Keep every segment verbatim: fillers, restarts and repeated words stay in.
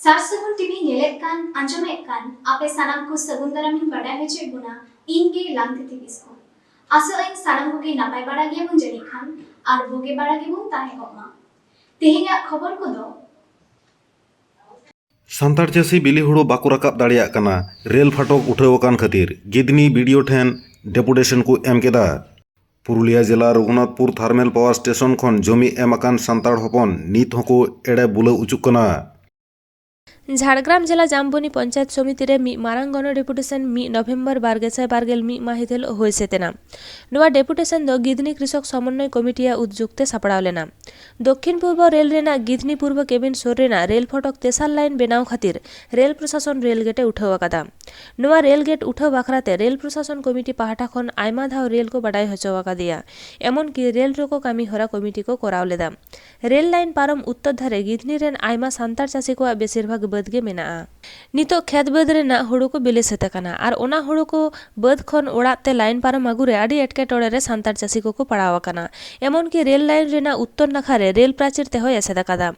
ᱥᱟᱨ ᱥᱟᱹᱜᱩᱱ ᱴᱤᱵᱷᱤ ᱧᱮᱞᱮᱫ ᱠᱟᱱ, ᱟᱸᱡᱚᱢᱮᱫ ᱠᱟᱱ ᱟᱯᱮ ᱥᱟᱱᱟᱢ ᱠᱚ ᱥᱟᱹᱜᱩᱱ ᱫᱟᱨᱟᱢᱤᱧ ᱵᱟᱰᱟᱭ ᱦᱚᱪᱚᱭᱮᱫ ᱵᱚᱱᱟ, ᱤᱧ ᱜᱮ ᱞᱟᱝᱛᱤᱛᱤ ᱠᱤᱥᱠᱩ᱾ ᱟᱥᱚᱜ ᱟᱹᱧ ᱥᱟᱱᱟᱢ ᱠᱚᱜᱮ ᱱᱟᱯᱟᱭ ᱵᱟᱲᱟ ᱜᱮᱭᱟᱵᱚᱱ ᱡᱟᱹᱱᱤᱡ ᱠᱷᱟᱱ, ᱟᱨ ᱵᱩᱜᱤ ᱵᱟᱲᱟ ᱜᱮᱵᱚᱱ ᱛᱟᱦᱮᱸ ᱠᱚᱜ ᱢᱟ᱾ ᱛᱮᱦᱮᱧᱟᱜ ᱠᱷᱚᱵᱚᱨ ᱠᱚᱫᱚ᱾ ᱥᱟᱱᱛᱟᱲ ᱪᱟᱹᱥᱤ ᱵᱤᱞᱤ ᱦᱩᱲᱩ ᱵᱟᱠᱚ ᱨᱟᱠᱟᱵ ᱫᱟᱲᱮᱭᱟᱜ ᱠᱟᱱᱟ᱾ ᱨᱮᱞ ᱯᱷᱟᱴᱚᱠ ᱩᱴᱷᱟᱹᱣ ᱟᱠᱟᱱ ᱠᱷᱟᱹᱛᱤᱨ᱾ ᱜᱤᱫᱷᱱᱤ ᱵᱤᱰᱤᱳ ᱴᱷᱮᱱ ᱰᱮᱯᱩᱴᱮᱥᱚᱱ ᱠᱚ ᱮᱢ ᱠᱮᱫᱟ᱾ ᱯᱩᱨᱩᱞᱤᱭᱟᱹ ᱡᱮᱞᱟ ᱨᱚᱜᱷᱩᱱᱟᱛᱷᱯᱩᱨ ᱛᱷᱟᱨᱢᱮᱞ ᱯᱟᱣᱟᱨ ᱥᱴᱮᱥᱚᱱ ᱠᱷᱚᱱ ᱡᱚᱢᱤ ᱮᱢ ᱟᱠᱟᱱ ᱥᱟᱱᱛᱟᱲ ᱦᱚᱯᱚᱱ ᱱᱤᱛ ᱦᱚᱸᱠᱚ ᱮᱲᱮ ᱵᱩᱞᱟᱹᱣ ᱚᱪᱚᱜ ᱠᱟᱱᱟ᱾ ᱡᱷᱟᱲᱜᱨᱟᱢ ᱡᱮᱞᱟ ᱡᱟᱢᱵᱚᱱᱤ ᱯᱚᱧᱪᱟᱭᱮᱛ ᱥᱚᱢᱤᱛᱤ ᱨᱮ ᱢᱤᱫ ᱢᱟᱨᱟᱝ ᱜᱚᱱᱚ ᱰᱮᱯᱩᱴᱮᱥᱚᱱ ᱢᱤᱫ ᱱᱚᱵᱷᱮᱢᱵᱚᱨ ᱵᱟᱨ ᱜᱮᱥᱟᱭ ᱵᱟᱨ ᱜᱮᱞ ᱢᱤᱫ ᱢᱟᱹᱦᱤᱛ ᱦᱤᱞᱚᱜ ᱦᱩᱭ ᱥᱟᱹᱛ ᱮᱱᱟ᱾ ᱱᱚᱣᱟ ᱰᱮᱯᱩᱴᱮᱥᱚᱱ ᱫᱚ ᱜᱤᱫᱷᱱᱤ ᱠᱨᱤᱥᱚᱠ ᱥᱚᱢᱚᱱᱱᱚᱭ ᱠᱚᱢᱤᱴᱤᱭᱟᱜ ᱩᱫᱽᱡᱳᱜᱽ ᱛᱮ ᱥᱟᱯᱲᱟᱣ ᱞᱮᱱᱟ᱾ ᱫᱚᱠᱠᱷᱤᱱ ᱯᱩᱨᱵᱚ ᱨᱮᱞ ᱨᱮᱱᱟᱜ ᱜᱤᱫᱷᱱᱤ ᱯᱩᱨᱵᱚ ᱠᱮᱵᱤᱱ ᱥᱩᱨ ᱨᱮᱱᱟᱜ ᱨᱮᱞ ᱯᱷᱚᱴᱚᱠ ᱛᱮᱥᱟᱨ ᱞᱟᱭᱤᱱ ᱵᱮᱱᱟᱣ ᱠᱷᱟᱹᱛᱤᱨ ᱨᱮᱞ ᱯᱨᱚᱥᱟᱥᱚᱱ ᱨᱮᱞ ᱜᱮᱴ ᱮ ᱩᱴᱷᱟᱹᱣ ᱟᱠᱟᱫᱟ᱾ ᱱᱚᱣᱟ ᱨᱮᱞ ᱜᱮᱴ ᱩᱴᱷᱟᱹᱣ ᱵᱟᱠᱷᱨᱟ ᱛᱮ ᱨᱮᱞ ᱯᱨᱚᱥᱟᱥᱚᱱ ᱠᱚᱢᱤᱴᱤ ᱯᱟᱦᱴᱟ ᱠᱷᱚᱱ ᱟᱭᱢᱟ ᱫᱷᱟᱣ ᱨᱮᱞ ᱠᱚ ᱵᱟᱰᱟᱭ ᱦᱚᱪᱚ ᱟᱠᱟᱫᱮᱭᱟ᱾ ᱮᱢᱚᱱ ᱠᱤ ᱨᱮᱞ ᱨᱚᱠᱚ ᱠᱟᱹᱢᱤ ᱦᱚᱨᱟ ᱠᱚᱢᱤᱴᱤ ᱠᱚ ᱠᱚᱨᱟᱣ ᱞᱮᱫᱟ᱾ ᱨᱮᱞ ᱞᱟᱭᱤᱱ ᱯᱟᱨᱚᱢ ᱩᱛᱛᱚᱨ ᱫᱷᱟᱨᱮ ᱜᱤᱫᱷᱱᱤ ᱨᱮᱱ ᱟᱭᱢᱟ ᱥᱟᱱᱛᱟᱲ ᱪᱟᱹᱥᱤ ᱠᱚᱣᱟᱜ ᱵᱮᱥᱤᱨ ᱵᱷᱟᱜᱽ ᱵᱟᱹᱫᱽ ᱜᱮ ᱢᱮᱱᱟᱜᱼᱟ᱾ ᱱᱤᱛᱚᱜ ᱠᱷᱮᱛ ᱵᱟᱹᱫᱽ ᱨᱮᱱᱟᱜ ᱦᱩᱲᱩ ᱠᱚ ᱵᱤᱞᱤ ᱥᱟᱹᱛ ᱟᱠᱟᱱᱟ ᱟᱨ ᱚᱱᱟ ᱦᱩᱲᱩ ᱠᱚ ᱵᱟᱹᱫᱽ ᱠᱷᱚᱱ ᱚᱲᱟᱜ ᱛᱮ ᱞᱟᱭᱤᱱ ᱯᱟᱨᱚᱢ ᱟᱹᱜᱩ ᱨᱮ ᱟᱹᱰᱤ ᱮᱴᱠᱮᱴᱚᱬᱮ ᱨᱮ ᱥᱟᱱᱛᱟᱲ ᱪᱟᱹᱥᱤ ᱠᱚᱠᱚ ᱯᱟᱲᱟᱣ ᱟᱠᱟᱱᱟ᱾ ᱮᱢᱚᱱ ᱠᱤ ᱨᱮᱞ ᱞᱟᱭᱤᱱ ᱨᱮᱱᱟᱜ ᱩᱛᱛᱚᱨ ᱱᱟᱠᱷᱟ ᱨᱮ ᱨᱮᱞ ᱯᱨᱟᱪᱤᱨ ᱛᱮᱦᱚᱸᱭ ᱮᱥᱮᱫ ᱟᱠᱟᱫᱟ᱾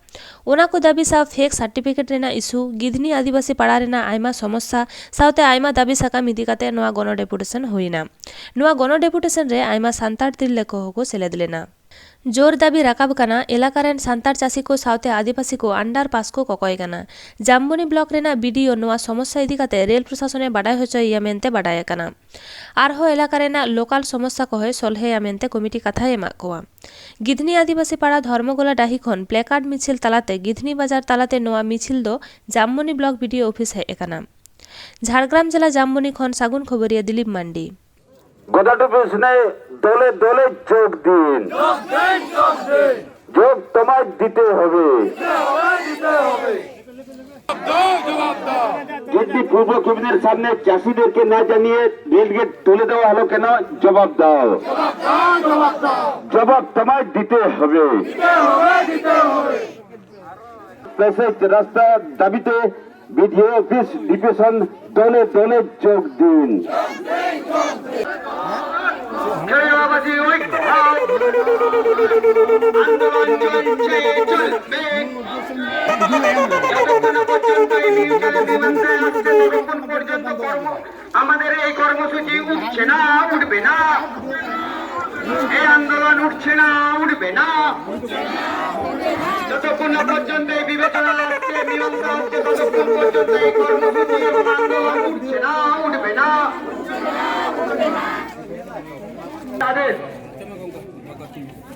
ᱚᱱᱟ ᱠᱚ ᱫᱟᱹᱵᱤ ᱥᱟᱶ ᱯᱷᱮᱠ ᱥᱟᱨᱴᱤᱯᱷᱤᱠᱮᱴ ᱨᱮᱱᱟᱜ ᱤᱥᱩ, ᱜᱤᱫᱷᱱᱤ ᱟᱹᱫᱤᱵᱟᱹᱥᱤ ᱯᱟᱲᱟ ᱨᱮᱱᱟᱜ ᱟᱭᱢᱟ ᱥᱚᱢᱚᱥᱥᱟ ᱥᱟᱶᱛᱮ ᱟᱭᱢᱟ ᱫᱟᱹᱵᱤ ᱥᱟᱠᱟᱢ ᱤᱫᱤ ᱠᱟᱛᱮ ᱱᱚᱣᱟ ᱜᱚᱱᱚ ᱰᱮᱯᱩᱴᱮᱥᱚᱱ ᱦᱩᱭ ᱮᱱᱟ᱾ ᱱᱚᱣᱟ ᱜᱚᱱᱚ ᱰᱮᱯᱩᱴᱮᱥᱚᱱ ᱨᱮ ᱟᱭᱢᱟ ᱥᱟᱱᱛᱟᱲ ᱛᱤᱨᱞᱟᱹ ᱠᱚᱦᱚᱸ ᱠᱚ ᱥᱮᱞᱮᱫ ᱞᱮᱱᱟ᱾ ᱡᱳᱨ ᱫᱟᱹᱵᱤ ᱨᱟᱠᱟᱵ ᱠᱟᱱᱟ, ᱮᱞᱟᱠᱟ ᱨᱮᱱ ᱥᱟᱱᱛᱟᱲ ᱪᱟᱹᱥᱤ ᱠᱚ ᱥᱟᱶᱛᱮ ᱟᱹᱫᱤᱵᱟᱹᱥᱤ ᱠᱚ ᱟᱱᱰᱟᱨᱯᱟᱥ ᱠᱚ ᱠᱚᱠᱚᱭ ᱠᱟᱱᱟ᱾ ᱡᱟᱢᱵᱚᱱᱤ ᱵᱞᱚᱠ ᱨᱮᱱᱟᱜ ᱵᱤᱰᱤᱳ ᱱᱚᱣᱟ ᱥᱚᱢᱚᱥᱥᱟ ᱤᱫᱤ ᱠᱟᱛᱮ ᱨᱮᱞ ᱯᱨᱚᱥᱟᱥᱚᱱᱮ ᱵᱟᱰᱟᱭ ᱦᱚᱪᱚᱭᱮᱭᱟ ᱢᱮᱱᱛᱮ ᱵᱟᱰᱟᱭ ᱟᱠᱟᱱᱟ᱾ ᱟᱨᱦᱚᱸ ᱮᱞᱟᱠᱟ ᱨᱮᱱᱟᱜ ᱞᱳᱠᱟᱞ ᱥᱚᱢᱚᱥᱥᱟ ᱠᱚᱦᱚᱸᱭ ᱥᱚᱞᱦᱮᱭᱟ ᱢᱮᱱᱛᱮ ᱠᱚᱢᱤᱴᱤ ᱠᱟᱛᱷᱟᱭ ᱮᱢᱟᱜ ᱠᱚᱣᱟ᱾ ᱜᱤᱫᱷᱱᱤ ᱟᱹᱫᱤᱵᱟᱹᱥᱤ ᱯᱟᱲᱟ ᱫᱷᱚᱨᱢᱚᱜᱳᱞᱟ ᱰᱟᱹᱦᱤ ᱠᱷᱚᱱ ᱯᱞᱮᱠᱟᱨᱰ ᱢᱤᱪᱷᱤᱞ ᱛᱟᱞᱟᱛᱮ ᱜᱤᱫᱷᱱᱤ ᱵᱟᱡᱟᱨ ᱛᱟᱞᱟᱛᱮ ᱱᱚᱣᱟ ᱢᱤᱪᱷᱤᱞ ᱫᱚ ᱡᱟᱢᱵᱚᱱᱤ ᱵᱞᱚᱠ ᱵᱤᱰᱤᱳ ᱚᱯᱷᱤᱥ ᱦᱮᱡ ᱟᱠᱟᱱᱟ᱾ ᱡᱷᱟᱲᱜᱨᱟᱢ ᱡᱮᱞᱟ ᱡᱟᱢᱵᱚᱱᱤ ᱠᱷᱚᱱ ᱥᱟᱹᱜᱩᱱ ᱠᱷᱚᱵᱚᱨᱤᱭᱟᱹ ᱫᱤᱞᱤᱯ ᱢᱟᱱᱰᱤ᱾ গদাটু বিষ্ণে দলে দলে যোগ দিন। যোগ তোমায় দিতে হবে। যদি পূর্ব কেবিনের সামনে চাষিদেরকে না জানিয়ে রেলগেট তুলে দেওয়া হলো কেন? জবাব দাও। জবাব তোমায় দিতে হবে। প্যাসেজ রাস্তার দাবিতে বিডিও অফিস ডিভিশন দলে দলে যোগ দিন। আমাদের এই কর্মসূচি উঠছে না, উঠবে না। এই আন্দোলন উঠছে না, উঠবে না। যতক্ষণ না পর্যন্ত এই বিবেচনা আসছে, মীমাংসা হচ্ছে, ততক্ষণ পর্যন্ত এই কর্মসূচি এবং আন্দোলন উঠছে না, উঠবে না। তাদের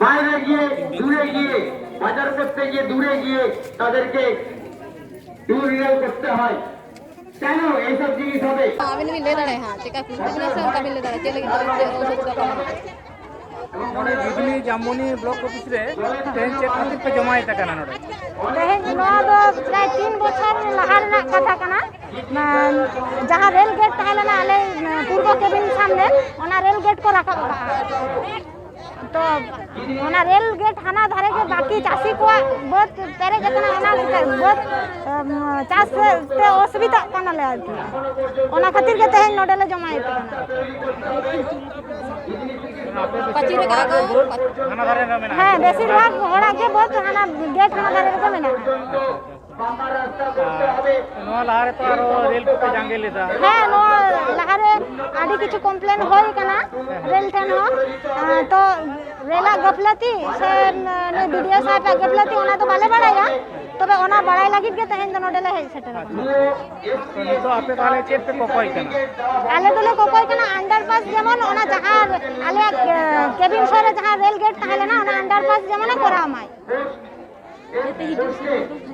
বাইরে গিয়ে, দূরে গিয়ে, বাজার করতে গিয়ে, দূরে গিয়ে তাদেরকে টু রিয়েল করতে হয়। কেন এইসব জিনিস হবে? ᱟᱵᱤᱱ ᱵᱤᱱ ᱞᱟᱹᱭ ᱫᱟᱲᱮᱭᱟᱜᱼᱟ ᱦᱟᱸᱜ, ᱪᱮᱫ ᱞᱮᱠᱟ ᱠᱩᱥᱤ ᱵᱤᱱᱟ ᱥᱮ ᱚᱱᱠᱟ ᱵᱤᱱ ᱞᱟᱹᱭ ᱫᱟᱲᱮᱭᱟᱜᱼᱟ, ᱪᱮᱫ ᱞᱟᱹᱜᱤᱫ ᱵᱤᱱ ᱚᱥᱩᱵᱤᱫᱷᱟ ᱠᱟᱱᱟ? ᱱᱚᱰᱮ ᱡᱩᱵᱤᱞᱤ ᱡᱟᱢᱵᱚᱱᱤ ᱵᱞᱚᱠ ᱚᱯᱷᱤᱥ ᱨᱮ ᱛᱮᱦᱮᱧ ᱪᱮᱫ ᱠᱷᱟᱹᱛᱤᱨ ᱯᱮ ᱡᱚᱢᱟᱭᱮᱫ ᱠᱟᱱᱟ ᱱᱚᱰᱮ? ᱛᱮᱦᱮᱧ ᱱᱚᱣᱟ ᱫᱚ ᱯᱨᱟᱭ ᱛᱤᱱ ᱵᱚᱪᱷᱚᱨ ᱞᱟᱦᱟ ᱨᱮᱱᱟᱜ ᱠᱟᱛᱷᱟ ᱠᱟᱱᱟ᱾ ᱡᱟᱦᱟᱸ ᱨᱮᱞ ᱜᱮᱴ ᱛᱟᱦᱮᱸ ᱞᱮᱱᱟ ᱟᱞᱮ ᱯᱩᱨᱵᱚ ᱠᱮᱵᱤᱱ ᱥᱟᱢᱱᱮ, ᱚᱱᱟ ᱨᱮᱞ ᱜᱮᱴ ᱠᱚ ᱨᱟᱠᱟᱵ ᱟᱠᱟᱫᱼᱟ᱾ ᱛᱚ ᱚᱱᱟ ᱨᱮᱞ ᱜᱮᱴ ᱦᱟᱱᱟ ᱫᱷᱟᱨᱮ ᱜᱮ ᱵᱟᱹᱠᱤ ᱪᱟᱹᱥᱤ ᱠᱚᱣᱟᱜ ᱵᱟᱹᱫᱽ ᱯᱮᱨᱮᱡ ᱟᱠᱟᱱᱟ, ᱚᱱᱟ ᱞᱮᱠᱟ ᱵᱟᱹᱫᱽ, ᱮᱢ, ᱪᱟᱥ ᱛᱮ ᱚᱥᱩᱵᱤᱫᱷᱟᱜ ᱠᱟᱱᱟᱞᱮ ᱟᱨᱠᱤ᱾ ᱚᱱᱟ ᱠᱷᱟᱹᱛᱤᱨ ᱜᱮ ᱛᱮᱦᱮᱧ ᱱᱚᱰᱮ ᱞᱮ ᱡᱚᱢᱟᱭᱮᱫ ᱠᱟᱱᱟ᱾ ᱯᱟᱹᱪᱤᱨ ᱟᱠᱟᱫᱼᱟ ᱠᱚ᱾ ᱦᱟᱱᱟ ᱫᱷᱟᱨᱮ ᱨᱮ ᱢᱮᱱᱟᱜᱼᱟ᱾ ᱦᱮᱸ, ᱵᱮᱥᱤᱨ ᱵᱷᱟᱜᱽ ᱦᱚᱲᱟᱜ ᱜᱮ ᱵᱟᱹᱫᱽ ᱦᱟᱱᱟ ᱜᱮᱴ ᱦᱟᱱᱟ ᱫᱷᱟᱨᱮ ᱨᱮᱜᱮ ᱢᱮᱱᱟᱜᱼᱟ᱾ ᱟᱨ ᱱᱚᱣᱟ ᱞᱟᱦᱟ ᱨᱮᱛᱚ ᱟᱨᱚ ᱨᱮᱞ ᱠᱚᱯᱮ ᱡᱟᱸᱜᱮ ᱞᱮᱫᱟ᱾ ᱦᱮᱸ, ᱱᱚᱣᱟ ᱞᱟᱦᱟᱨᱮ ᱟᱹᱰᱤ ᱠᱤᱪᱷᱩ ᱠᱚᱢᱯᱞᱮᱱ ᱦᱩᱭ ᱠᱟᱱᱟ ᱨᱮᱞ ᱴᱷᱮᱱ ᱦᱚᱸ᱾ ᱟᱨ ᱛᱚ ᱨᱮᱞᱟᱜ ᱜᱟᱹᱯᱞᱟᱹᱛᱤ ᱥᱮ ᱱᱩᱭ ᱵᱤᱰᱤᱳ ᱥᱟᱦᱮᱵᱟᱜ ᱜᱟᱹᱯᱞᱟᱹᱛᱤ, ᱚᱱᱟ ᱫᱚ ᱵᱟᱞᱮ ᱵᱟᱲᱟᱭᱟ᱾ ᱛᱚᱵᱮ ᱚᱱᱟ ᱵᱟᱲᱟᱭ ᱞᱟᱹᱜᱤᱫ ᱜᱮ ᱛᱮᱦᱮᱧ ᱫᱚ ᱱᱚᱰᱮ ᱞᱮ ᱦᱮᱡ ᱥᱮᱴᱮᱨ ᱟᱠᱟᱱᱟ᱾ ᱛᱚ ᱱᱤᱛᱚᱜ ᱟᱯᱮ ᱛᱟᱦᱚᱞᱮ ᱪᱮᱫ ᱯᱮ ᱠᱚᱠᱚᱭ ᱠᱟᱱᱟ? ᱟᱞᱮ ᱫᱚᱞᱮ ᱠᱚᱠᱚᱭ ᱠᱟᱱᱟ ᱟᱱᱰᱟᱨᱯᱟᱥ ᱡᱮᱢᱚᱱ ᱚᱱᱟ ᱡᱟᱦᱟᱸ ᱟᱞᱮᱭᱟᱜ, ᱮ, ᱠᱮᱵᱤᱱ ᱥᱩᱨ ᱨᱮ ᱡᱟᱦᱟᱸ ᱨᱮᱞ ᱜᱮᱴ ᱛᱟᱦᱮᱸ ᱞᱮᱱᱟ, ᱚᱱᱟ ᱟᱱᱰᱟᱨᱯᱟᱥ ᱡᱮᱢᱚᱱᱮ ᱠᱚᱨᱟᱣ ᱢᱟᱭ᱾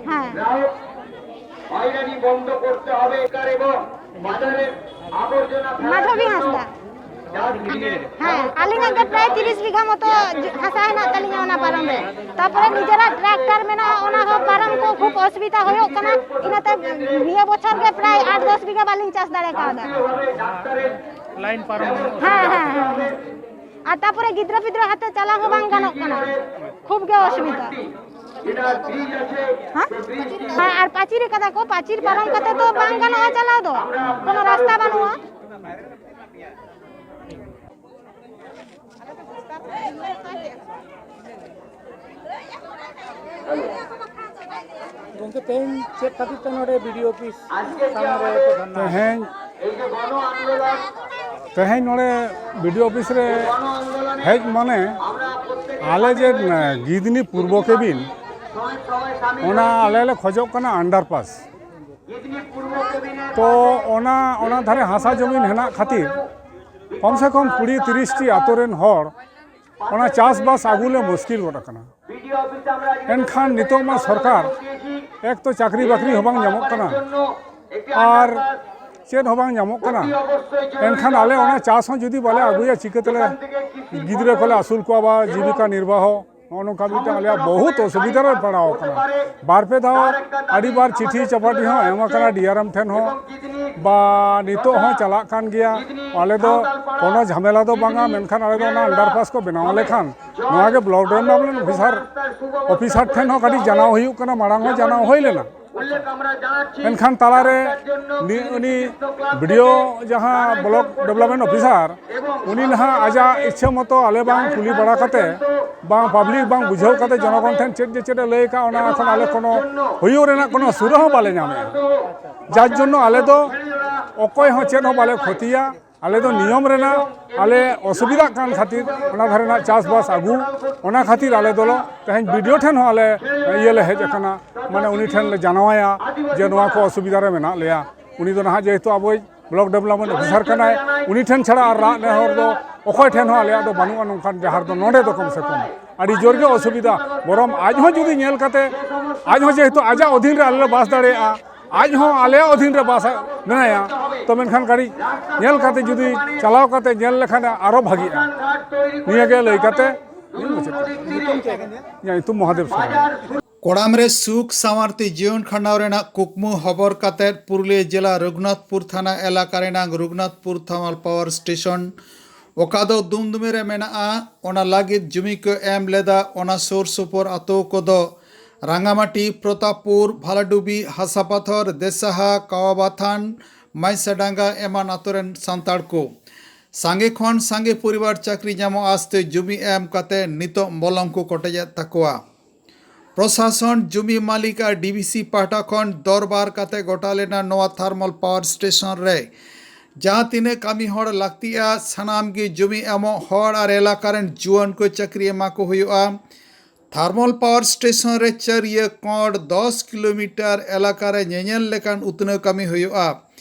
ᱦᱮᱸ᱾ হয়রানি বন্ধ করতে হবে এবং বাজারের আবর্জনা ফেলার মাধবী জন্য হাঁসদা। ডাস্টবিনের হ্যাঁ, ব্যবস্থা আলিঙ্গা করে প্রায় দিতে হবে। তিরিশ বিঘা মতো জ-, ᱦᱟᱥᱟ ᱦᱮᱱᱟᱜ ᱛᱟᱹᱞᱤᱧᱟ ᱚᱱᱟ ᱯᱟᱨᱚᱢ ᱨᱮ᱾ ᱛᱟᱯᱚᱨᱮ ᱱᱤᱡᱮᱨᱟᱜ ᱴᱨᱟᱠᱴᱟᱨ ᱢᱮᱱᱟᱜᱼᱟ, ᱚᱱᱟ ᱦᱚᱸ ᱯᱟᱨᱚᱢ ᱠᱚ ᱠᱷᱩᱵ ᱚᱥᱩᱵᱤᱫᱟ ᱦᱩᱭᱩᱜ ᱠᱟᱱᱟ᱾ ᱤᱱᱟᱹᱛᱮ ᱱᱤᱭᱟᱹ ᱵᱚᱪᱷᱚᱨ ᱜᱮ ᱯᱨᱟᱭ ᱟᱴ ᱫᱚᱥ ᱵᱤᱜᱷᱟ ᱵᱟᱹᱞᱤᱧ ᱪᱟᱥ ᱫᱟᱲᱮ ᱠᱟᱣᱫᱟ᱾ ᱞᱟᱭᱤᱱ ᱯᱟᱨᱚᱢ᱾ ᱦᱮᱸ, ᱦᱮᱸ, ᱦᱮᱸ, ᱦᱮᱸ᱾ ᱟᱨ ᱛᱟᱯᱚᱨᱮ ᱜᱤᱫᱽᱨᱟᱹ ᱯᱤᱫᱽᱨᱟᱹ ᱦᱟᱛᱮ ᱪᱟᱞᱟᱣ ᱦᱚᱸ ᱵᱟᱝ ᱜᱟᱱᱚᱜ ᱠᱟᱱᱟ, ᱠᱷᱩᱵ ᱜᱮ ᱚᱥᱩᱵᱤᱫᱟ᱾ ᱦᱮᱸ? ᱦᱮᱸ, ᱟᱨ ᱯᱟᱹᱪᱤᱨ ᱠᱟᱫᱟ ᱠᱚ, ᱯᱟᱹᱪᱤᱨ ᱯᱟᱨᱚᱢ ᱠᱟᱛᱮ ᱫᱚ ᱵᱟᱝ ᱜᱟᱱᱚᱜᱼᱟ ᱪᱟᱞᱟᱣ ᱫᱚ, ᱠᱳᱱᱳ ᱨᱟᱥᱛᱟ ᱵᱟᱹᱱᱩᱜᱼᱟ᱾ ᱜᱚᱢᱠᱮ, ᱛᱮᱦᱮᱧ ᱪᱮᱫ ᱠᱷᱟᱹᱛᱤᱨ ᱛᱮ ᱱᱚᱰᱮ ᱵᱤᱰᱤᱳ ᱚᱯᱷᱤᱥ ᱥᱟᱢᱟᱝ ᱨᱮ ᱯᱮ ᱫᱷᱚᱨᱱᱟ? ᱛᱮᱦᱮᱧ ᱛᱮᱦᱮᱧ ᱱᱚᱰᱮ ᱵᱤ ᱰᱤ ᱳ ᱚᱯᱷᱤᱥ ᱨᱮ ᱦᱮᱡ ᱢᱟᱱᱮ, ᱟᱞᱮ ᱡᱮ ᱜᱤᱫᱷᱱᱤ ᱯᱩᱨᱵᱚ ᱠᱮᱵᱤᱱ, ᱚᱱᱟ ᱟᱞᱮ ᱞᱮ ᱠᱷᱚᱡᱚᱜ ᱠᱟᱱᱟ ᱟᱱᱰᱟᱨᱯᱟᱥ᱾ ᱛᱚ ᱚᱱᱟ, ᱚᱱᱟ ᱫᱷᱟᱨᱮ ᱦᱟᱥᱟ ᱡᱚᱢᱤᱱ ᱦᱮᱱᱟᱜ ᱠᱷᱟᱹᱛᱤᱨ ᱠᱚᱢ ᱥᱮ ᱠᱚᱢ ᱠᱩᱲᱤ ᱛᱤᱨᱤᱥ ᱴᱤ ᱟᱛᱳ ᱨᱮᱱ ᱦᱚᱲ ᱚᱱᱟ ᱪᱟᱥᱵᱟᱥ ᱟᱹᱜᱩ ᱞᱮ ᱢᱩᱥᱠᱤᱞ ᱜᱚᱫ ᱟᱠᱟᱱᱟ᱾ ᱮᱱᱠᱷᱟᱱ ᱱᱤᱛᱚᱜ ᱢᱟ ᱥᱚᱨᱠᱟᱨ ᱮᱠ ᱛᱚ ᱪᱟᱹᱠᱨᱤ ᱵᱟᱹᱠᱨᱤ ᱦᱚᱸ ᱵᱟᱝ ᱧᱟᱢᱚᱜ ᱠᱟᱱᱟ, ᱟᱨ ᱪᱮᱫ ᱦᱚᱸ ᱵᱟᱝ ᱧᱟᱢᱚᱜ ᱠᱟᱱᱟ᱾ ᱮᱱᱠᱷᱟᱱ ᱟᱞᱮ ᱚᱱᱟ ᱪᱟᱥ ᱦᱚᱸ ᱡᱩᱫᱤ ᱵᱟᱞᱮ ᱟᱹᱜᱩᱭᱟ, ᱪᱤᱠᱟᱹ ᱛᱮᱞᱮ ᱜᱤᱫᱽᱨᱟᱹ ᱠᱚᱞᱮ ᱟᱹᱥᱩᱞ ᱠᱚᱣᱟ ᱵᱟ ᱡᱤᱵᱤᱠᱟ ᱱᱤᱨᱵᱟᱦᱚ? ᱱᱚᱜᱼᱚ ᱱᱚᱝᱠᱟ ᱢᱤᱫᱴᱟᱝ ᱟᱞᱮᱭᱟᱜ ᱵᱚᱦᱩᱛ ᱚᱥᱩᱵᱤᱫᱷᱟ ᱨᱮ ᱯᱟᱲᱟᱣ ᱟᱠᱟᱱᱟ᱾ ᱵᱟᱨ ᱯᱮ ᱫᱷᱟᱣ ᱟᱹᱰᱤ ᱵᱟᱨ ᱪᱤᱴᱷᱤ ᱪᱟᱯᱟᱴᱷᱤ ᱦᱚᱸ ᱮᱢ ᱟᱠᱟᱱᱟ ᱰᱤ ᱟᱨ ᱮᱢ ᱴᱷᱮᱱ ᱦᱚᱸ, ᱵᱟ ᱱᱤᱛᱚᱜ ᱦᱚᱸ ᱪᱟᱞᱟᱜ ᱠᱟᱱ ᱜᱮᱭᱟ᱾ ᱟᱞᱮ ᱫᱚ ᱠᱳᱱᱳ ᱡᱷᱟᱢᱮᱞᱟ ᱫᱚ ᱵᱟᱝᱟ, ᱢᱮᱱᱠᱷᱟᱱ ᱟᱞᱮ ᱫᱚ ᱚᱱᱟ ᱟᱱᱰᱟᱨᱯᱟᱥ ᱠᱚ ᱵᱮᱱᱟᱣ ᱞᱮᱠᱷᱟᱱ ᱱᱚᱣᱟ ᱜᱮ ᱵᱞᱚᱠ ᱰᱮᱵᱷᱞᱚᱯᱢᱮᱱᱴ ᱚᱯᱷᱤᱥᱟᱨ, ᱚᱯᱷᱤᱥᱟᱨ ᱴᱷᱮᱱ ᱦᱚᱸ ᱠᱟᱹᱴᱤᱡ ᱡᱟᱱᱟᱣ ᱦᱩᱭᱩᱜ ᱠᱟᱱᱟ, ᱢᱟᱲᱟᱝ ᱦᱚᱸ ᱡᱟᱱᱟᱣ ᱦᱩᱭ ᱞᱮᱱᱟ᱾ ᱮᱱᱠᱷᱟᱱ ᱛᱟᱞᱟᱨᱮ ᱩᱱᱤ, ᱩᱱᱤ ᱵᱤ ᱰᱤ ᱳ ᱡᱟᱦᱟᱸ ᱵᱞᱚᱠ ᱰᱮᱵᱷᱞᱚᱯᱢᱮᱱᱴ ᱚᱯᱷᱤᱥᱟᱨ, ᱩᱱᱤ ᱱᱟᱦᱟᱜ ᱟᱡᱟᱜ ᱤᱪᱪᱷᱟᱹ ᱢᱚᱛᱚ ᱟᱞᱮ ᱵᱟᱝ ᱠᱩᱞᱤ ᱵᱟᱲᱟ ᱠᱟᱛᱮ, ᱵᱟᱝ ᱯᱟᱵᱽᱞᱤᱠ ᱵᱟᱝ ᱵᱩᱡᱷᱟᱹᱣ ᱠᱟᱛᱮ ᱡᱚᱱᱚᱜᱚᱱ ᱴᱷᱮᱱ ᱪᱮᱫ ᱡᱮ ᱪᱮᱫ ᱮ ᱞᱟᱹᱭ ᱟᱠᱟᱫ, ᱚᱱᱟ ᱠᱷᱚᱱ ᱟᱞᱮ ᱠᱳᱱᱳ ᱦᱩᱭᱩᱜ ᱨᱮᱱᱟᱜ ᱠᱳᱱᱳ ᱥᱩᱨᱟᱹ ᱦᱚᱸ ᱵᱟᱞᱮ ᱧᱟᱢᱮᱫᱼᱟ᱾ ᱡᱟᱨ ᱡᱚᱱᱱᱚ ᱟᱞᱮ ᱫᱚ ᱚᱠᱚᱭ ᱦᱚᱸ ᱪᱮᱫ ᱦᱚᱸ ᱵᱟᱞᱮ ᱠᱷᱚᱛᱤᱭᱟ᱾ ᱟᱞᱮ ᱫᱚ ᱱᱤᱭᱚᱢ ᱨᱮᱱᱟᱜ ᱟᱞᱮ ᱚᱥᱩᱵᱤᱫᱷᱟᱜ ᱠᱟᱱ ᱠᱷᱟᱹᱛᱤᱨ ᱚᱱᱟ ᱫᱷᱟᱨᱮ ᱨᱮᱱᱟᱜ ᱪᱟᱥᱵᱟᱥ ᱟᱹᱜᱩ, ᱚᱱᱟ ᱠᱷᱟᱹᱛᱤᱨ ᱟᱞᱮ ᱫᱚᱞᱮ ᱛᱮᱦᱮᱧ ᱵᱤ ᱰᱤ ᱳ ᱴᱷᱮᱱ ᱦᱚᱸ ᱟᱞᱮ ᱤᱭᱟᱹ ᱞᱮ ᱦᱮᱡ ᱟᱠᱟᱱᱟ, ᱢᱟᱱᱮ ᱩᱱᱤ ᱴᱷᱮᱱ ᱞᱮ ᱡᱟᱱᱟᱣᱟᱭᱟ ᱡᱮ ᱱᱚᱣᱟ ᱠᱚ ᱚᱥᱩᱵᱤᱫᱷᱟ ᱨᱮ ᱢᱮᱱᱟᱜ ᱞᱮᱭᱟ᱾ ᱩᱱᱤ ᱫᱚ ᱱᱟᱦᱟᱜ ᱡᱮᱦᱮᱛᱩ ᱟᱵᱚᱭᱤᱡ ᱵᱞᱚᱠ ᱰᱮᱵᱷᱞᱚᱯᱢᱮᱱᱴ ᱚᱯᱷᱤᱥᱟᱨ ᱠᱟᱱᱟᱭ, ᱩᱱᱤ ᱴᱷᱮᱱ ᱪᱷᱟᱲᱟ ᱟᱨ ᱨᱟᱜ ᱱᱮᱦᱚᱨ ᱫᱚ ᱚᱠᱚᱭ ᱴᱷᱮᱱ ᱦᱚᱸ ᱟᱞᱮᱭᱟᱜ ᱫᱚ ᱵᱟᱹᱱᱩᱜᱼᱟ ᱱᱚᱝᱠᱟᱱ ᱰᱟᱦᱟᱨ ᱫᱚ᱾ ᱱᱚᱰᱮ ᱫᱚ ᱠᱚᱢ ᱥᱮ ᱠᱚᱢ ᱟᱹᱰᱤ ᱡᱳᱨ ᱜᱮ ᱚᱥᱩᱵᱤᱫᱷᱟ᱾ ᱵᱚᱨᱚᱝ ᱟᱡ ᱦᱚᱸ ᱡᱩᱫᱤ ᱧᱮᱞ ᱠᱟᱛᱮ, ᱟᱡ ᱦᱚᱸ ᱡᱮᱦᱮᱛᱩ ᱟᱡᱟᱜ ᱚᱫᱷᱤᱱ ᱨᱮ ᱟᱞᱮ ᱞᱮ ᱵᱟᱥ ᱫᱟᱲᱮᱭᱟᱜᱼᱟ, ᱟᱡ ᱦᱚᱸ ᱟᱞᱮᱭᱟᱜ ᱚᱫᱷᱤᱱ ᱨᱮ ᱵᱟᱥ ᱢᱮᱱᱟᱭᱟ, ᱛᱚ ᱢᱮᱱᱠᱷᱟᱱ ᱠᱟᱹᱴᱤᱡ ᱧᱮᱞ ᱠᱟᱛᱮ ᱡᱩᱫᱤ ᱪᱟᱞᱟᱣ ᱠᱟᱛᱮ ᱧᱮᱞ ᱞᱮᱠᱷᱟᱱ ᱟᱨᱚ ᱵᱷᱟᱜᱤᱜᱼᱟ᱾ ᱱᱤᱭᱟᱹ ᱜᱮ ᱞᱟᱹᱭ ᱠᱟᱛᱮ ᱤᱧ ᱢᱩᱪᱟᱹᱫ ᱠᱮᱫᱟ᱾ ᱤᱧᱟᱹᱜ ᱧᱩᱛᱩᱢ ᱢᱚᱦᱟᱫᱮᱵ ᱥᱚᱨᱮᱱ᱾ ᱠᱚᱲᱟᱢ ᱨᱮ ᱥᱩᱠ ᱥᱟᱶᱟᱨᱛᱮ ᱡᱤᱭᱚᱱ ᱠᱷᱟᱸᱰᱟᱣ ᱨᱮᱱᱟᱜ ᱠᱩᱠᱢᱩ ᱦᱚᱵᱚᱨ ᱠᱟᱛᱮ ᱯᱩᱨᱩᱞᱤᱭᱟᱹ ᱡᱮᱞᱟ ᱨᱚᱜᱷᱩᱱᱟᱛᱷᱯᱩᱨ ᱛᱷᱟᱱᱟ ᱮᱞᱟᱠᱟ ᱨᱮᱱᱟᱜ ᱨᱚᱜᱷᱩᱱᱟᱛᱷᱯᱩᱨ ᱛᱷᱟᱨᱢᱟᱞ ᱯᱟᱣᱟᱨ ᱥᱴᱮᱥᱚᱱ, ᱚᱠᱟ ᱫᱚ ᱫᱩᱢᱫᱩᱢᱤ ᱨᱮ ᱢᱮᱱᱟᱜᱼᱟ, ᱚᱱᱟ ᱞᱟᱹᱜᱤᱫ ᱡᱩᱢᱤ ᱠᱚ ᱮᱢ ᱞᱮᱫᱟ᱾ ᱚᱱᱟ ᱥᱩᱨ ᱥᱩᱯᱩᱨ ᱟᱛᱳ ᱠᱚᱫᱚ ᱨᱟᱝᱜᱟᱢᱟᱴᱤ, ᱯᱨᱚᱛᱟᱯᱯᱩᱨ, ᱵᱷᱟᱞᱟᱰᱩᱵᱤ, ᱦᱟᱥᱟᱯᱟᱛᱷᱚᱨ, ᱫᱮᱥᱟᱦᱟ, ᱠᱟᱣᱟᱵᱟᱛᱷᱟᱱ, ᱢᱟᱭᱥᱟᱰᱟᱸᱜᱟ ᱮᱢᱟᱱ ᱟᱛᱳ ᱨᱮᱱ ᱥᱟᱱᱛᱟᱲ ᱠᱚ᱾ ᱥᱟᱸᱜᱮ ᱠᱷᱚᱱ ᱥᱟᱸᱜᱮ ᱯᱚᱨᱤᱵᱟᱨ ᱪᱟᱹᱠᱨᱤ ᱧᱟᱢᱚᱜ ᱟᱥᱛᱮ ᱡᱩᱢᱤ ᱮᱢ ᱠᱟᱛᱮ ᱱᱤᱛᱚᱜ ᱢᱚᱞᱚᱝ ᱠᱚ ᱠᱚᱴᱮᱡᱮᱫ ᱛᱟᱠᱚᱣᱟ᱾ ᱯᱨᱚᱥᱟᱥᱚᱱ, ᱡᱩᱢᱤ ᱢᱟᱹᱞᱤᱠ ᱟᱨ ᱰᱤᱵᱷᱤᱥᱤ ᱯᱟᱦᱴᱟ ᱠᱷᱚᱱ ᱫᱚᱨᱵᱟᱨ ᱠᱟᱛᱮ ᱜᱚᱴᱟ ᱞᱮᱱᱟ ᱱᱚᱣᱟ ᱛᱷᱟᱨᱢᱟᱞ ᱯᱟᱣᱟᱨ ᱥᱴᱮᱥᱚᱱ ᱨᱮ ᱡᱟᱦᱟᱸ ᱛᱤᱱᱟᱹᱜ ᱠᱟᱹᱢᱤ ᱦᱚᱲ ᱞᱟᱹᱠᱛᱤᱜᱼᱟ, ᱥᱟᱱᱟᱢ ᱜᱮ ᱡᱩᱢᱤ ᱮᱢᱚᱜ ᱦᱚᱲ ᱟᱨ ᱮᱞᱟᱠᱟ ᱨᱮᱱ ᱡᱩᱣᱟᱹᱱ ᱠᱚ ᱪᱟᱹᱠᱨᱤ ᱮᱢᱟ ᱠᱚ ᱦᱩᱭᱩᱜᱼᱟ᱾ ᱛᱷᱟᱨᱢᱟᱞ ᱯᱟᱣᱟᱨ ᱥᱴᱮᱥᱚᱱ ᱨᱮ ᱪᱟᱹᱨᱤᱭᱟᱹ ᱠᱚᱬ ᱫᱚᱥ ᱠᱤᱞᱳᱢᱤᱴᱟᱨ ᱮᱞᱟᱠᱟ ᱨᱮ ᱧᱮᱧᱮᱞ ᱞᱮᱠᱟᱱ ᱩᱛᱱᱟᱹᱣ ᱠᱟᱹᱢᱤ ᱦᱩᱭᱩᱜᱼᱟ᱾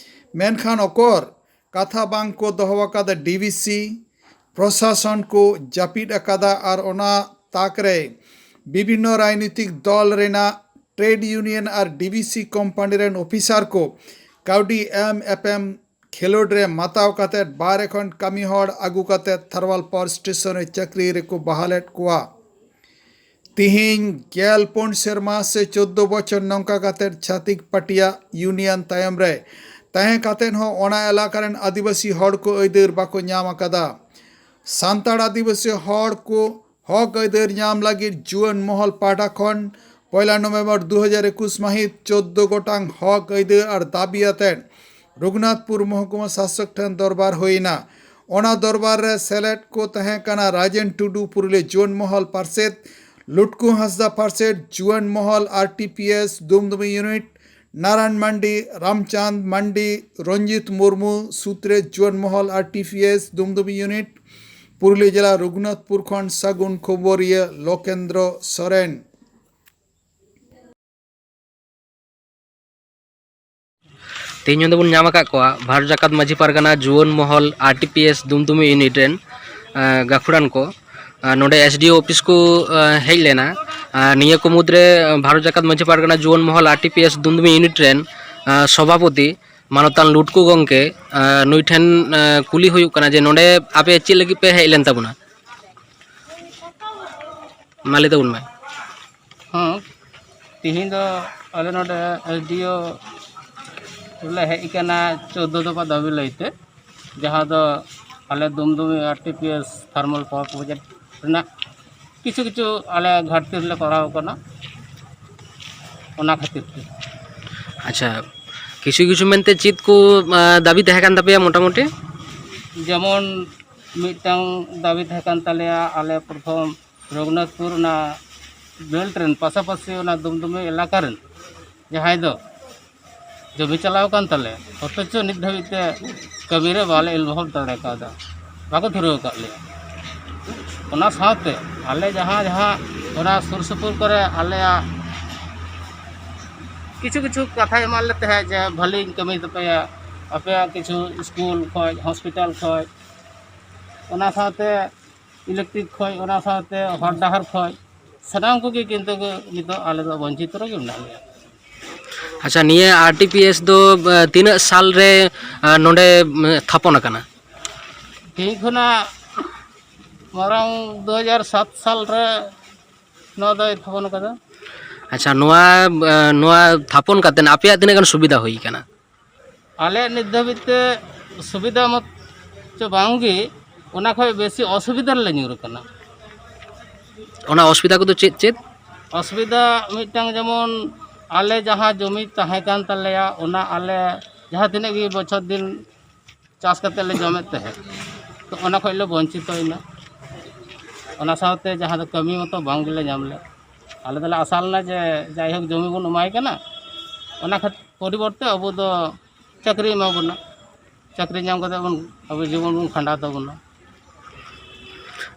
ᱢᱮᱱᱠᱷᱟᱱ ᱚᱠᱚᱨ ᱠᱟᱛᱷᱟ ᱵᱟᱝ ᱠᱚ ᱫᱚᱦᱚ ᱟᱠᱟᱫᱟ ᱰᱤᱵᱷᱤᱥᱤ, ᱯᱨᱚᱥᱟᱥᱚᱱ ᱠᱚ ᱡᱟᱹᱯᱤᱫ ᱟᱠᱟᱫᱟ ᱟᱨ ᱚᱱᱟ ᱛᱟᱠ ᱨᱮ ᱵᱤᱵᱷᱤᱱᱱᱚ ᱨᱟᱡᱽᱱᱤᱛᱤᱠ ᱫᱚᱞ ᱨᱮᱱᱟᱜ ᱴᱨᱮᱰ ᱤᱭᱩᱱᱤᱭᱚᱱ ᱟᱨ ᱰᱤᱵᱷᱤᱥᱤ ᱠᱳᱢᱯᱟᱱᱤ ᱨᱮᱱ ᱚᱯᱷᱤᱥᱟᱨ ᱠᱚ ᱠᱟᱹᱣᱰᱤ ᱮᱢ ᱮᱯᱮᱢ ᱠᱷᱮᱞᱳᱰ ᱨᱮ ᱢᱟᱛᱟᱣ ᱠᱟᱛᱮ ᱵᱟᱦᱨᱮ ᱠᱷᱚᱱ ᱠᱟᱹᱢᱤ ᱦᱚᱲ ᱟᱹᱜᱩ ᱠᱟᱛᱮ ᱛᱷᱟᱨᱢᱟᱞ ᱯᱟᱣᱟᱨ ᱥᱴᱮᱥᱚᱱ ᱨᱮ ᱪᱟᱹᱠᱨᱤ ᱨᱮᱠᱚ ᱵᱟᱦᱟᱞᱮᱫ ᱠᱚᱣᱟ᱾ ᱛᱤᱦᱤᱧ ᱜᱮᱞ ᱯᱩᱱ ᱥᱮᱨᱢᱟ ᱥᱮ ᱪᱳᱫᱽᱫᱳ ᱵᱚᱪᱷᱚᱨ ᱱᱚᱝᱠᱟ ᱠᱟᱛᱮ ᱪᱷᱟᱹᱛᱤᱠ ᱯᱟᱹᱴᱤᱭᱟ ᱤᱭᱩᱱᱤᱭᱚᱱ ᱛᱟᱭᱚᱢ ᱨᱮ ᱛᱟᱦᱮᱸ ᱠᱟᱛᱮ ᱦᱚᱸ ᱚᱱᱟ ᱮᱞᱟᱠᱟ ᱨᱮᱱ ᱟᱹᱫᱤᱵᱟᱹᱥᱤ ᱦᱚᱲ ᱠᱚ ᱟᱹᱭᱫᱟᱹᱨ ᱵᱟᱠᱚ ᱧᱟᱢ ᱟᱠᱟᱫᱟ᱾ ᱥᱟᱱᱛᱟᱲ ᱟᱹᱫᱤᱵᱟᱹᱥᱤ ᱦᱚᱲ ᱠᱚ ᱦᱚᱠ ᱟᱹᱭᱫᱟᱹᱨ ᱧᱟᱢ ᱞᱟᱹᱜᱤᱫ ᱡᱩᱣᱟᱹᱱ ᱢᱚᱦᱚᱞ ᱯᱟᱦᱴᱟ ᱠᱷᱚᱱ ᱯᱚᱭᱞᱟ ᱱᱚᱵᱷᱮᱢᱵᱚᱨ ᱫᱩ ᱦᱟᱡᱟᱨ ᱮᱠᱩᱥ ᱢᱟᱹᱦᱤᱛ ᱪᱳᱫᱽᱫᱳ ᱜᱚᱴᱟᱝ ᱦᱚᱠ ᱟᱹᱭᱫᱟᱹᱨ ᱟᱨ ᱫᱟᱹᱵᱤ ᱟᱛᱮ ᱨᱚᱜᱷᱩᱱᱟᱛᱷᱯᱩᱨ ᱢᱚᱦᱠᱩᱢᱟ ᱥᱟᱥᱚᱠ ᱴᱷᱮᱱ ᱫᱚᱨᱵᱟᱨ ᱦᱩᱭᱮᱱᱟ᱾ ᱚᱱᱟ ᱫᱚᱨᱵᱟᱨ ᱨᱮ ᱥᱮᱞᱮᱫ ᱠᱚ ᱛᱟᱦᱮᱸ ᱠᱟᱱᱟ ᱨᱟᱡᱮᱱ ᱴᱩᱰᱩ ᱯᱩᱨᱩᱞᱤᱭᱟᱹ ᱡᱩᱣᱟᱹᱱ ᱢᱚᱦᱚᱞ ᱯᱟᱨᱥᱮᱛ, ᱞᱩᱴᱠᱩ ᱦᱟᱸᱥᱫᱟ ᱯᱟᱨᱥᱮᱛ ᱡᱩᱣᱟᱹᱱ ᱢᱚᱦᱚᱞ R T P S Dumdumi unit, Narayan Mandi, Ramchand Mandi, Ranjit Murmu ᱥᱩᱛᱨᱮᱛ ᱡᱩᱣᱟᱹᱱ ᱢᱚᱦᱚᱞ R T P S Dumdumi unit, Purulia ᱡᱮᱞᱟ ᱨᱚᱜᱷᱩᱱᱟᱛᱷᱯᱩᱨ ᱠᱷᱚᱱ ᱥᱟᱹᱜᱩᱱ ᱠᱷᱚᱵᱚᱨᱤᱭᱟᱹ ᱞᱳᱠᱮᱱᱫᱨᱚ ᱥᱚᱨᱮᱱ᱾ ᱛᱮᱦᱮᱧ ᱱᱚᱰᱮ ᱵᱚᱱ ᱧᱟᱢ ᱟᱠᱟᱫ ᱠᱚᱣᱟ ᱵᱷᱟᱨᱚᱛ ᱡᱟᱠᱟᱛ ᱢᱟᱹᱡᱷᱤ ᱯᱟᱨᱜᱟᱱᱟ ᱡᱩᱣᱟᱹᱱ ᱢᱚᱦᱚᱞ R T P S Dumdumi unit ᱨᱮᱱ, ᱟᱸ, ᱜᱟᱹᱠᱷᱩᱲᱟᱱ ᱠᱚ, ᱟᱸ, ᱱᱚᱰᱮ ᱮᱥ ᱰᱤ ᱳ ᱚᱯᱷᱤᱥ ᱠᱚ, ᱟᱸ, ᱦᱮᱡ ᱞᱮᱱᱟ᱾ ᱟᱨ ᱱᱤᱭᱟᱹ ᱠᱚ ᱢᱩᱫᱽᱨᱮ, ᱟᱸ, ᱵᱷᱟᱨᱚᱛ ᱡᱟᱠᱟᱛ ᱢᱟᱹᱡᱷᱤ ᱯᱟᱨᱜᱟᱱᱟ ᱡᱩᱣᱟᱹᱱ ᱢᱚᱦᱚᱞ R T P S Dumdumi unit ᱨᱮᱱ, ᱟᱸ, ᱥᱚᱵᱷᱟᱯᱚᱛᱤ ᱢᱟᱱᱚᱛᱟᱱ ᱞᱩᱴᱠᱩ ᱜᱚᱢᱠᱮ, ᱟᱸ, ᱱᱩᱭ ᱴᱷᱮᱱ, ᱟᱸ, ᱠᱩᱞᱤ ᱦᱩᱭᱩᱜ ᱠᱟᱱᱟ ᱡᱮ ᱱᱚᱰᱮ ᱟᱯᱮ ᱪᱮᱫ ᱞᱟᱹᱜᱤᱫ ᱯᱮ ᱦᱮᱡ ᱞᱮᱱ ᱛᱟᱵᱚᱱᱟ? ᱢᱟ ᱞᱟᱹᱭ ᱛᱟᱵᱚᱱ ᱢᱮ᱾ ᱦᱚᱸ, ᱛᱤᱦᱤᱧ ᱫᱚ ᱟᱞᱮ ᱱᱚᱰᱮ ᱮᱥ ᱰᱤ ᱳ ᱞᱮ ᱦᱮᱡ ᱟᱠᱟᱱᱟ ᱪᱳᱫᱽᱫᱳ ᱫᱚᱯᱷᱟ ᱫᱟᱹᱵᱤ ᱞᱟᱹᱭᱛᱮ, ᱡᱟᱦᱟᱸ ᱫᱚ ᱟᱞᱮ Dumdumi R T P S thermal power project ᱨᱮᱱᱟᱜ ᱠᱤᱪᱷᱩ ᱠᱤᱪᱷᱩ ᱟᱞᱮ ᱜᱷᱟᱴᱛᱤ ᱨᱮᱞᱮ ᱯᱟᱲᱟᱣ ᱟᱠᱟᱱᱟ, ᱚᱱᱟ ᱠᱷᱟᱹᱛᱤᱨ ᱛᱮ᱾ ᱟᱪᱪᱷᱟ, ᱠᱤᱪᱷᱩ ᱠᱤᱪᱷᱩ ᱢᱮᱱᱛᱮ ᱪᱮᱫ ᱠᱚ, ᱟᱸ, ᱫᱟᱹᱵᱤ ᱛᱟᱦᱮᱸ ᱠᱟᱱ ᱛᱟᱯᱮᱭᱟ ᱢᱚᱴᱟᱢᱩᱴᱤ? ᱡᱮᱢᱚᱱ ᱢᱤᱫᱴᱟᱝ ᱫᱟᱹᱵᱤ ᱛᱟᱦᱮᱸ ᱠᱟᱱ ᱛᱟᱞᱮᱭᱟ, ᱟᱞᱮ ᱯᱨᱚᱛᱷᱚᱢ ᱨᱚᱜᱷᱩᱱᱟᱛᱷᱯᱩᱨ ᱚᱱᱟ ᱵᱮᱞᱴ ᱨᱮᱱ ᱯᱟᱥᱟᱯᱟᱥᱤ ᱚᱱᱟ ᱫᱩᱢᱫᱩᱢᱤ ᱮᱞᱟᱠᱟ ᱨᱮᱱ ᱡᱟᱦᱟᱸᱭ ᱫᱚ ᱡᱚᱢᱤ ᱪᱟᱞᱟᱣ ᱟᱠᱟᱱ ᱛᱟᱞᱮᱭᱟ, ᱚᱛᱷᱚᱪᱚ ᱱᱤᱛ ᱫᱷᱟᱹᱵᱤᱡ ᱛᱮ ᱠᱟᱹᱢᱤ ᱨᱮ ᱵᱟᱞᱮ ᱤᱱᱵᱷᱚᱞᱵᱷ ᱫᱟᱲᱮ ᱠᱟᱣᱫᱟ, ᱵᱟᱠᱚ ᱫᱷᱩᱨᱟᱹᱣ ᱟᱠᱟᱫ ᱞᱮᱭᱟ᱾ ᱚᱱᱟ ᱥᱟᱶᱛᱮ ᱟᱞᱮ ᱡᱟᱦᱟᱸ ᱡᱟᱦᱟᱸ ᱚᱱᱟ ᱥᱩᱨ ᱥᱩᱯᱩᱨ ᱠᱚᱨᱮ ᱟᱞᱮᱭᱟᱜ ᱠᱤᱪᱷᱩ ᱠᱤᱪᱷᱩ ᱠᱟᱛᱷᱟᱭ ᱮᱢᱟᱫ ᱞᱮ ᱛᱟᱦᱮᱸᱫ ᱡᱮ ᱵᱷᱟᱹᱞᱤᱧ ᱠᱟᱹᱢᱤ ᱛᱟᱯᱮᱭᱟ, ᱟᱯᱮᱭᱟᱜ ᱠᱤᱪᱷᱩ ᱥᱠᱩᱞ ᱠᱷᱚᱱ, ᱦᱚᱥᱯᱤᱴᱟᱞ ᱠᱷᱚᱱ, ᱚᱱᱟ ᱥᱟᱶᱛᱮ ᱤᱞᱮᱠᱴᱨᱤᱠ ᱠᱷᱚᱱ, ᱚᱱᱟ ᱥᱟᱶᱛᱮ ᱦᱚᱨ ᱰᱟᱦᱟᱨ ᱠᱷᱚᱱ, ᱥᱟᱱᱟᱢ ᱠᱚᱜᱮ ᱠᱤᱱᱛᱩ ᱱᱤᱛᱚᱜ ᱟᱞᱮ ᱫᱚ ᱵᱚᱧᱪᱤᱛ ᱨᱮᱜᱮ ᱢᱮᱱᱟᱜ ᱞᱮᱭᱟ᱾ ᱟᱪᱪᱷᱟ, ᱱᱤᱭᱟᱹ ᱟᱨ ᱴᱤ ᱯᱤ ᱮᱥ ᱫᱚ ᱛᱤᱱᱟᱹᱜ ᱥᱟᱞ ᱨᱮ ᱱᱚᱰᱮ ᱛᱷᱟᱯᱚᱱ ᱟᱠᱟᱱᱟ? ᱛᱮᱦᱮᱧ ᱠᱷᱚᱱᱟᱜ ᱢᱟᱨᱟᱝ ᱫᱩ ᱦᱟᱡᱟᱨ ᱥᱟᱛ ᱥᱟᱞ ᱨᱮ ᱱᱚᱣᱟ ᱫᱚᱭ ᱛᱷᱟᱯᱚᱱ ᱟᱠᱟᱫᱟ᱾ ᱟᱪᱪᱷᱟ, ᱱᱚᱣᱟ ᱱᱚᱣᱟ ᱛᱷᱟᱯᱚᱱ ᱠᱟᱛᱮ ᱟᱯᱮᱭᱟᱜ ᱛᱤᱱᱟᱹᱜ ᱜᱟᱱ ᱥᱩᱵᱤᱫᱷᱟ ᱦᱩᱭ ᱟᱠᱟᱱᱟ? ᱟᱞᱮ ᱱᱤᱛ ᱫᱷᱟᱹᱵᱤᱡ ᱛᱮ ᱥᱩᱵᱤᱫᱷᱟ ᱢᱚᱛ ᱪᱚ ᱵᱟᱝᱜᱮ, ᱚᱱᱟ ᱠᱷᱚᱱ ᱵᱮᱥᱤ ᱚᱥᱩᱵᱤᱫᱷᱟ ᱨᱮᱞᱮ ᱧᱩᱨ ᱟᱠᱟᱱᱟ᱾ ᱚᱱᱟ ᱚᱥᱩᱵᱤᱫᱷᱟ ᱠᱚᱫᱚ ᱪᱮᱫ ᱪᱮᱫ? ᱚᱥᱩᱵᱤᱫᱷᱟ ᱢᱤᱫᱴᱟᱝ ᱡᱮᱢᱚᱱ ᱟᱞᱮ ᱡᱟᱦᱟᱸ ᱡᱚᱢᱤ ᱛᱟᱦᱮᱸ ᱠᱟᱱ ᱛᱟᱞᱮᱭᱟ, ᱚᱱᱟ ᱟᱞᱮ ᱡᱟᱦᱟᱸ ᱛᱤᱱᱟᱹᱜ ᱜᱮ ᱵᱚᱪᱷᱚᱨ ᱫᱤᱱ ᱪᱟᱥ ᱠᱟᱛᱮ ᱞᱮ ᱡᱚᱢᱮᱫ ᱛᱟᱦᱮᱸᱫ, ᱛᱚ ᱚᱱᱟ ᱠᱷᱚᱱ ᱞᱮ ᱵᱚᱧᱪᱤᱛᱚᱭᱮᱱᱟ᱾ ᱚᱱᱟ ᱥᱟᱶᱛᱮ ᱡᱟᱦᱟᱸ ᱫᱚ ᱠᱟᱹᱢᱤ ᱢᱚᱛᱚ ᱵᱟᱝ ᱜᱮᱞᱮ ᱧᱟᱢ ᱞᱮᱫ᱾ ᱟᱞᱮ ᱫᱚᱞᱮ ᱟᱥᱟ ᱞᱮᱱᱟ ᱡᱮ ᱡᱟᱭᱦᱳᱠ ᱡᱚᱢᱤ ᱵᱚᱱ ᱮᱢᱟᱭ ᱠᱟᱱᱟ, ᱚᱱᱟ ᱠᱷᱟᱹᱛᱤᱨ ᱯᱚᱨᱤᱵᱚᱨᱛᱮ ᱟᱵᱚ ᱫᱚ ᱪᱟᱹᱠᱨᱤ ᱮᱢᱟ ᱵᱚᱱᱟ, ᱪᱟᱹᱠᱨᱤ ᱧᱟᱢ ᱠᱟᱛᱮ ᱵᱚᱱ ᱟᱵᱚ ᱡᱤᱵᱚᱱ ᱵᱚᱱ ᱠᱷᱟᱸᱰᱟᱣ ᱛᱟᱵᱚᱱᱟ᱾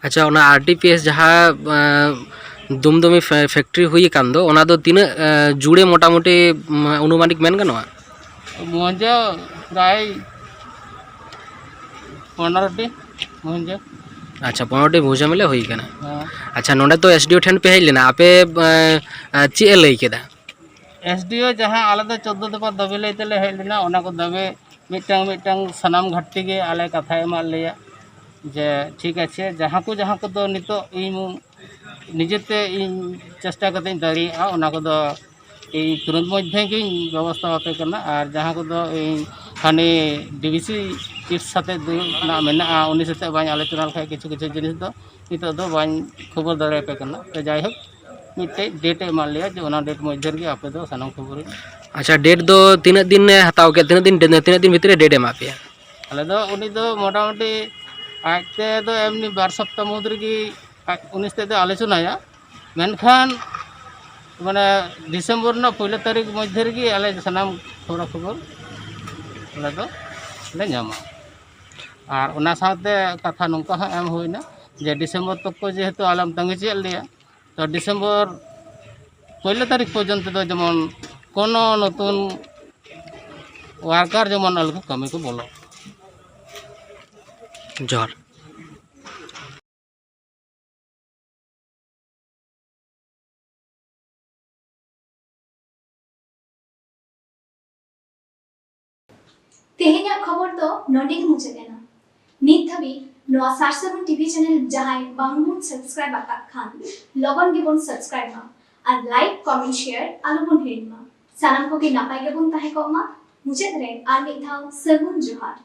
ᱟᱪᱪᱷᱟ, ᱚᱱᱟ ᱟᱨ ᱴᱤ ᱯᱤ ᱮᱥ ᱡᱟᱦᱟᱸ ᱫᱩᱢᱫᱩᱢᱤ ᱯᱷᱮᱠᱴᱨᱤ ᱦᱩᱭ ᱟᱠᱟᱱ ᱫᱚ, ᱚᱱᱟ ᱫᱚ ᱛᱤᱱᱟᱹᱜ ᱡᱩᱲᱮ ᱢᱚᱴᱟᱢᱩᱴᱤ ᱚᱱᱩᱢᱟᱱᱤᱠ ᱢᱮᱱ ᱜᱟᱱᱚᱜᱼᱟ? ᱢᱚᱡᱟ ᱯᱨᱟᱭ ᱯᱚᱱᱨᱚᱴᱤ ᱢᱚᱦᱤᱱᱡᱟ᱾ ᱟᱪᱪᱷᱟ, ᱯᱚᱱᱨᱚᱴᱤ ᱢᱚᱦᱤᱡᱟ ᱢᱤᱞᱮ ᱦᱩᱭ ᱟᱠᱟᱱᱟ᱾ ᱦᱮᱸ᱾ ᱟᱪᱪᱷᱟ, ᱱᱚᱰᱮ ᱛᱚ ᱮᱥ ᱰᱤ ᱳ ᱴᱷᱮᱱ ᱯᱮ ᱦᱮᱡ ᱞᱮᱱᱟ, ᱟᱯᱮ ᱪᱮᱫ ᱮ ᱞᱟᱹᱭ ᱠᱮᱫᱟ? ᱮᱥ ᱰᱤ ᱳ ᱡᱟᱦᱟᱸ ᱟᱞᱮ ᱫᱚ ᱪᱳᱫᱽᱫᱳ ᱫᱚᱯᱷᱟ ᱫᱟᱹᱵᱤ ᱞᱟᱹᱭ ᱛᱮᱞᱮ ᱦᱮᱡ ᱞᱮᱱᱟ, ᱚᱱᱟ ᱠᱚ ᱫᱟᱹᱵᱤ ᱢᱤᱫᱴᱟᱝ ᱢᱤᱫᱴᱟᱝ ᱥᱟᱱᱟᱢ ᱜᱷᱟᱴᱛᱤ ᱜᱮ ᱟᱞᱮ ᱠᱟᱛᱷᱟᱭ ᱮᱢᱟᱫ ᱞᱮᱭᱟ ᱡᱮ ᱴᱷᱤᱠ ᱟᱪᱷᱮ, ᱡᱟᱦᱟᱸ ᱠᱚ ᱡᱟᱦᱟᱸ ᱠᱚᱫᱚ ᱱᱤᱛᱚᱜ ᱤᱧ ᱱᱤᱡᱮᱛᱮ ᱤᱧ ᱪᱮᱥᱴᱟ ᱠᱟᱛᱮᱧ ᱫᱟᱲᱮᱭᱟᱜᱼᱟ, ᱚᱱᱟ ᱠᱚᱫᱚ ᱤᱧ ᱛᱩᱨᱟᱹᱛ ᱢᱚᱫᱽᱫᱷᱮ ᱜᱤᱧ ᱵᱮᱵᱚᱥᱛᱷᱟ ᱟᱯᱮ ᱠᱟᱱᱟ᱾ ᱟᱨ ᱡᱟᱦᱟᱸ ᱠᱚᱫᱚ ᱤᱧ ᱦᱟᱹᱱᱤ ᱰᱤ ᱵᱷᱤ ᱥᱤ ᱪᱤᱯᱥ ᱥᱟᱛᱮᱜ ᱫᱩᱲᱩᱵ ᱨᱮᱱᱟᱜ ᱢᱮᱱᱟᱜᱼᱟ, ᱩᱱᱤ ᱥᱟᱛᱮᱜ ᱵᱟᱹᱧ ᱟᱞᱳᱪᱚᱱᱟ ᱞᱮᱠᱷᱟᱡ ᱠᱤᱪᱷᱩ ᱠᱤᱪᱷᱩ ᱡᱤᱱᱤᱥ ᱫᱚ ᱱᱤᱛᱚᱜ ᱫᱚ ᱵᱟᱹᱧ ᱠᱷᱚᱵᱚᱨ ᱫᱟᱲᱮᱭᱟᱯᱮ ᱠᱟᱱᱟ᱾ ᱛᱚ ᱡᱟᱭᱦᱳᱠ, ᱢᱤᱫᱴᱮᱡ ᱰᱮᱴ ᱮ ᱮᱢᱟᱫ ᱞᱮᱭᱟ ᱡᱮ ᱚᱱᱟ ᱰᱮᱴ ᱢᱚᱫᱽᱫᱷᱮ ᱨᱮᱜᱮ ᱟᱯᱮ ᱫᱚ ᱥᱟᱱᱟᱢ ᱠᱷᱚᱵᱚᱨ᱾ ᱟᱪᱪᱷᱟ, ᱰᱮᱴ ᱫᱚ ᱛᱤᱱᱟᱹᱜ ᱫᱤᱱ ᱮ ᱦᱟᱛᱟᱣ ᱠᱮᱫ? ᱛᱤᱱᱟᱹᱜ ᱫᱤᱱ, ᱛᱤᱱᱟᱹᱜ ᱫᱤᱱ ᱵᱷᱤᱛᱨᱤ ᱨᱮ ᱰᱮᱴ ᱮ ᱮᱢᱟᱫ ᱯᱮᱭᱟ? ᱟᱞᱮ ᱫᱚ ᱩᱱᱤ ᱫᱚ ᱢᱚᱴᱟᱢᱩᱴᱤ ᱟᱡ ᱛᱮ ᱫᱚ ᱮᱢᱱᱤ ᱵᱟᱨ ᱥᱚᱯᱛᱟ ᱢᱩᱫᱽ ᱨᱮᱜᱮ ᱟᱡ ᱩᱱᱤ ᱥᱟᱛᱮᱜ ᱫᱚ ᱟᱞᱳᱪᱚᱱᱟᱭᱟ᱾ ᱢᱮᱱᱠᱷᱟᱱ ᱢᱟᱱᱮ ᱰᱤᱥᱮᱢᱵᱚᱨ ᱨᱮᱱᱟᱜ ᱯᱳᱭᱞᱳ ᱛᱟᱹᱨᱤᱠᱷ ᱢᱚᱫᱽᱫᱷᱮ ᱨᱮᱜᱮ ᱟᱞᱮ ᱥᱟᱱᱟᱢ ᱠᱷᱚᱵᱚᱨᱟ ᱠᱷᱚᱵᱚᱨ ᱟᱞᱮ ᱫᱚ ᱞᱮ ᱧᱟᱢᱟ᱾ ᱟᱨ ᱚᱱᱟ ᱥᱟᱶᱛᱮ ᱠᱟᱛᱷᱟ ᱱᱚᱝᱠᱟ ᱦᱚᱸ ᱮᱢ ᱦᱩᱭᱱᱟ ᱡᱮ ᱰᱤᱥᱮᱢᱵᱚᱨ ᱛᱚᱠ ᱠᱚ ᱡᱮᱦᱮᱛᱩ ᱟᱞᱚᱢ ᱛᱟᱺᱜᱤ ᱦᱚᱪᱚᱭᱮᱫ ᱞᱮᱭᱟ, ᱛᱚ ᱰᱤᱥᱮᱢᱵᱚᱨ ᱯᱳᱭᱞᱳ ᱛᱟᱹᱨᱤᱠᱷ ᱯᱚᱨᱡᱚᱱᱛᱚ ᱫᱚ ᱡᱮᱢᱚᱱ ᱠᱳᱱᱳ ᱱᱚᱛᱩᱱ ᱳᱣᱟᱨᱠᱟᱨ ᱡᱮᱢᱚᱱ ᱟᱞᱚ ᱠᱚ ᱠᱟᱹᱢᱤ ᱠᱚ ᱵᱚᱞᱚᱜ᱾ ᱡᱚᱦᱟᱨ᱾ ᱛᱮᱦᱮᱧᱟᱜ ᱠᱷᱚᱵᱚᱨ ᱫᱚ ᱱᱚᱰᱮ ᱜᱮ ᱢᱩᱪᱟᱹᱫ ᱮᱱᱟ᱾ ᱱᱤᱛ ᱫᱷᱟᱹᱵᱤᱡ ᱱᱚᱣᱟ ᱥᱟᱨ ᱥᱟᱹᱜᱩᱱ ᱴᱤᱵᱷᱤ ᱪᱮᱱᱮᱞ ᱡᱟᱦᱟᱸᱭ ᱵᱟᱝ ᱵᱚᱱ ᱥᱟᱵᱥᱠᱨᱟᱭᱤᱵ ᱟᱠᱟᱫ ᱠᱷᱟᱱ, ᱞᱚᱜᱚᱱ ᱜᱮᱵᱚᱱ ᱥᱟᱵᱥᱠᱨᱟᱭᱤᱵ ᱢᱟ ᱟᱨ ᱞᱟᱭᱤᱠ, ᱠᱚᱢᱮᱱᱴ, ᱥᱮᱭᱟᱨ ᱟᱞᱚ ᱵᱚᱱ ᱦᱤᱲᱤᱧ ᱢᱟ᱾ ᱥᱟᱱᱟᱢ ᱠᱚᱜᱮ ᱱᱟᱯᱟᱭ ᱜᱮᱵᱚᱱ ᱛᱟᱦᱮᱸ ᱠᱚᱜ ᱢᱟ᱾ ᱢᱩᱪᱟᱹᱫ ᱨᱮ ᱟᱨ ᱢᱤᱫ ᱫᱷᱟᱣ ᱥᱟᱹᱜᱩᱱ ᱡᱚᱦᱟᱨ᱾